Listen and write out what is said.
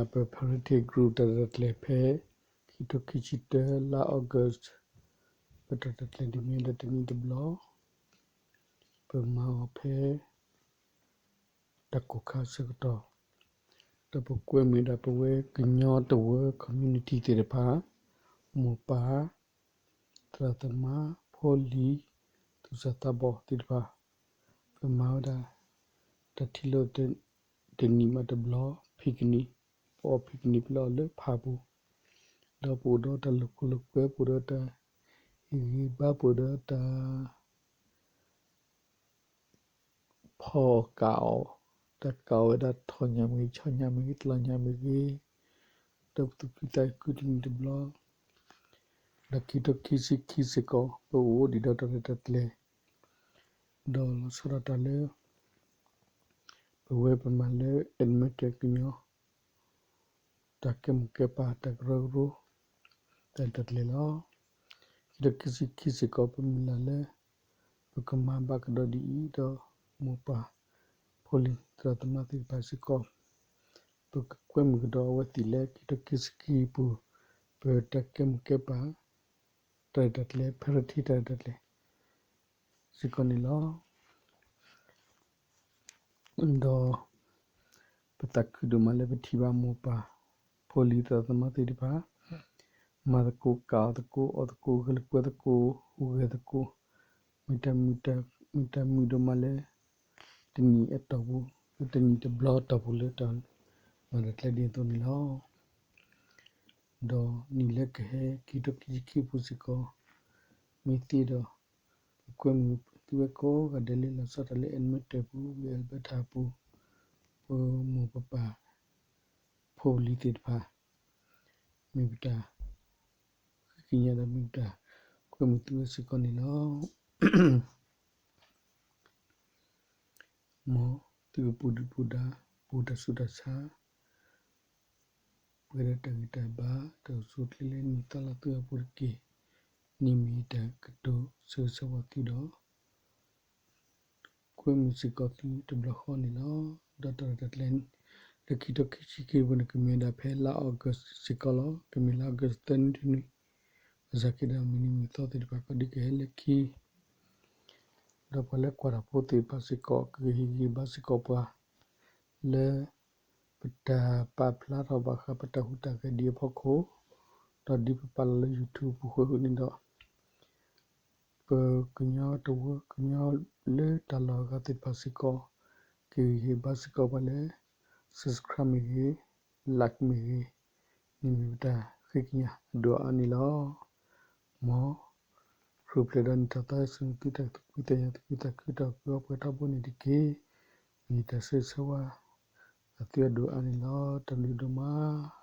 ပ Parity Group တၢ်ရဲၣ်တၢ်ကျဲၤဖဲ ခံထိခံဆံတၢ လါ August ပတၢ်ရဲၣ်တၢ်ကျဲၤန့ၣ်မ့ၢ်ဝဲဒၣ်တနံၣ်တဘျီ, ပမၤအီၤဖဲ တၢ်ကိၢ်ခါဆၢကတီၢ်, ဒီးပကွဲမုာ်ဒၣ်ပဝဲကညီတဝၢ community သ့ၣ်တဖၣ်, မိၢ်ပၢ်, သရၣ်သမါ, ဖိလံၤ, သူၣ်စၢ်သးဘီၣ်သ့ၣ်တဖၣ်, ပမၤဝဲဒၣ် တၢ်ထံၣ်လိာ် တနံၣ်မးတဘျီ, ဖံးကနံၣ်, ပအီ ဖံးကနံၣ် ပလဲၤအီၤလၢဖးပူၤ, ဒီးပအိၣ်ဒီးတၢ်လိာ်ခိၣ်လိာ်ကွဲ ပအိၣ်ဒီးတၢ်ဟ့ၣ်ဂံၢ်ဘါ ပအိၣ်ဒီးတၢ် ဖီအီၣ်ကးအီၣ်, တၢ်ကးအီၣ်ဝဲဒၣ်ထီၣ်ညၣ်မ့ၢ်ဂ့ၤ, ဆီညၣ်မ့ၢ်ဂ့ၤ, တလီၤညၣ်မ့ၢ်ဂ့ၤ, ဒီးပသူၣ်ခုသးခုတနံၣ်တဘျီ, ဒီးခံထိခံဆံခံစ့ၢ်ကီး ပအိၣ်ဒံးဒီးတၢ်ရဲၣ်တၢ်ကျဲၤ, ဒီးလီၤဆီဒၣ်တၢ်လၢ ပဝဲပမၤလၢ Edmonton ကညီ တၢ်ကဲမိၢ်ကဲပၢ် တၢ်ကရၢကရိ တၢ်ရဲၣ်တၢ်ကျဲၤလီၤ. ခံထိခံဆံခံစ့ၢ်ကီး ပမုၢ်လၢ်လၢ ပကမၤဘၣ်ကဒီးဒ်အံၤ, ဒီးမိၢ်ပၢ် ဖိလံၤသရၣ်သမါသ့ၣ်တဖၣ်စ့ၢ်ကီး, ပကကွဲမုာ်ကဒီးအဝဲသ့ၣ်လၢ ခံထိခံဆံခံအပူၤ ပတၢ်ကဲမိၢ်ကဲပၢ် တၢ်ရဲၣ်တၢ်ကျဲၤ, Parity တၢ်ရဲၣ်တၢ်ကျဲၤ စ့ၢ်ကီးန့ၣ်လီၤ. ဒီး ပသးခုဒိၣ်မးလၢပထံၣ်ဘၣ်မိၢ်ပၢ် ဖိလံၤသရၣ်သမါသ့ၣ်တဖၣ် မၤသကိး ကးအီၣ်သကိး အီၣ်သကိး ဂဲၤလိာ်ကွဲသကိး ဟူးဂဲၤသကိး မ့ၢ်တၢ်မုာ် မ့ၢ်တၢ်မုာ်ဒိၣ်မးလၢ တနံၣ်အတီၢ်ပူၤ လၢတနံၣ်တဘျီအတီၢ်ပူၤလၢတၢ်မၤတၢ်ကျဲဒ်သိးန့ၣ်လီၤ. ဒီးနံၣ်လၢကဟဲ ခံထိခံဆံခံအပူၤစ့ၢ်ကီး မ့ၢ်သ့ဒီး ပကွဲမုာ်သုဝဲကိးဂၤဒဲးလၢ လီၤဆီဒၣ်တၢ်လၢ Edmonton ပူၤ ဝ့ၢ် Alberta ပူၤ ပမိၢ်ပပၢ် ဖိပလံၤသ့ၣ်တဖၣ် မ့ၢ်ပတၢ်ဃ့ကညးဒီး မ့ၢ်ပတၢ်ကွဲမုာ်သုဝဲစ့ၢ်ကီးန့ၣ်လီၤ. မ်သုကပူၤဒုၣ်ပူၤဒါ ပူၤတၢ်ဆူးတၢ်ဆါ ပှဲၤဒီးတၢ်ဂံၢ်တၢ်ဘါ တၢ်အိၣ်ဆူၣ်အိၣ်ချ့လၢနံၣ်သီလါသီအပူၤတက့ၢ်. န့ၣ်မ့ၢ်တၢ်ကတိၤဆၢဂ့ၤဆၢဝါသုဒီး ကွဲမုာ်စ့ၢ်ကီးသုတဘျီဃီန့ၣ်လီၤ. ဒီးတၢ်ရဲၣ်တၢ်ကျဲၤ လၢခံထိခံဆံခံအပူၤန့ၣ် ကမ့ၢ်ဒၣ်ဖဲလါ August စ့ၢ်ကီးလီၤ. ကမ့ၢ်လါ August သၢနွံတနွံ ဘၣ်ဆၣ်က့ဒီး မုၢ်နံၤမုၢ်သီသ့ၣ်တဖၣ် ကဒုးကဟဲလၢခံ ဒီးပှၤလၢကွၢ်တၢ်ဖိသ့ၣ်တဖၣ်စ့ၢ်ကီး ကဟ့ၣ်ဂံၢ်ဘါစ့ၢ်ကီးပှၤ လၢ ပတၢ်ပာ်ဖျါထီၣ်ဘၣ်ဃးပတၢ်ဟူးတၢ်ဂဲၤဒ်အဖီခိၣ်, ဒီးဒ်ပပာ်လီၤလၢ YouTube ပူၤဃီန့ၣ်ဒီး ပကညီတဝၢ ကညီလၢတၢ်လီၢ်အဂၤသ့ၣ်တဖၣ်စ့ၢ်ကီး ကဟ့ၣ်ဂံၢ်ဟ့ၣ်ဘါစ့ၢ်ကီးပှၤလၢ subscribe မ့ၢ်ဂ့ၤ, like မ့ၢ်ဂ့ၤ, န့ၣ်မ့ၢ်ပတၢ်ဃ့ကညးအဒိၣ်အါန့ၣ်လီၤ. မ် ခရံာ်အိၣ်ဖျဲၣ်ဒီးနံၣ်တၢ်သီဆူသုတၢ်သူၣ်ဖှံသးညီ သူၣ်ဖှံသးခုတၢ်အိၣ်ဖှံအီၣ်ပှဲၤထီဘိန့ၣ်တက့ၢ်. မ့ၢ်တၢ်ဆၢဂ့ၤဆၢဝါ အသုအဒိၣ်အါန့ၣ်လီၤ. တၢ်ဘျုးဒိၣ်မး